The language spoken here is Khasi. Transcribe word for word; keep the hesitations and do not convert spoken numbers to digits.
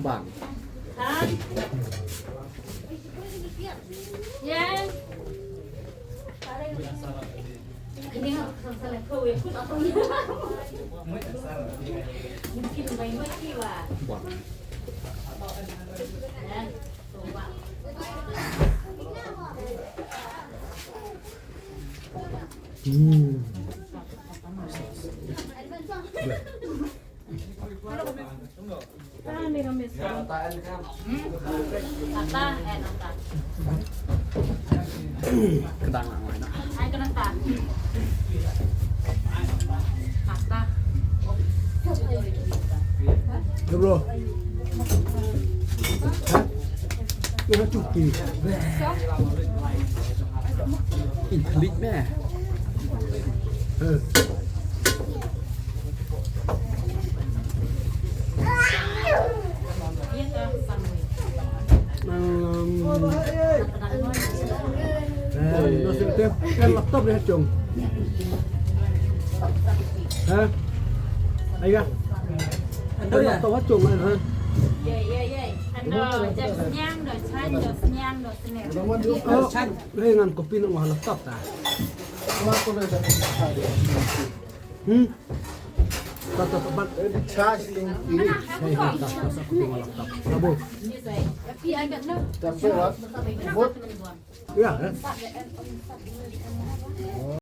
Bang. Hah? Yan. Ini nggak salah kau ya, aku tak tahu. Mungkin main-main sih, Wak. Bang. Ya, coba. Hmm. Kedang lah, mana? Hai, kenapa? Nasta. Ya, bro. Hah? Ina cuti. Ih, pelik meh. Eh. Laptop deh, Cung. Hah? Ayo. Laptop, Cung, ha? Ando, jap sniang, do chan, do sniang, do sniang. Oh, hei, ngan kopi nang wah laptop ta. Hmm? Laptop, laptop. Charge thing. Hei, hei, laptop, laptop, kopi nang laptop. Abu. Tapi agak nak. Tapi what? What? Ya, eh.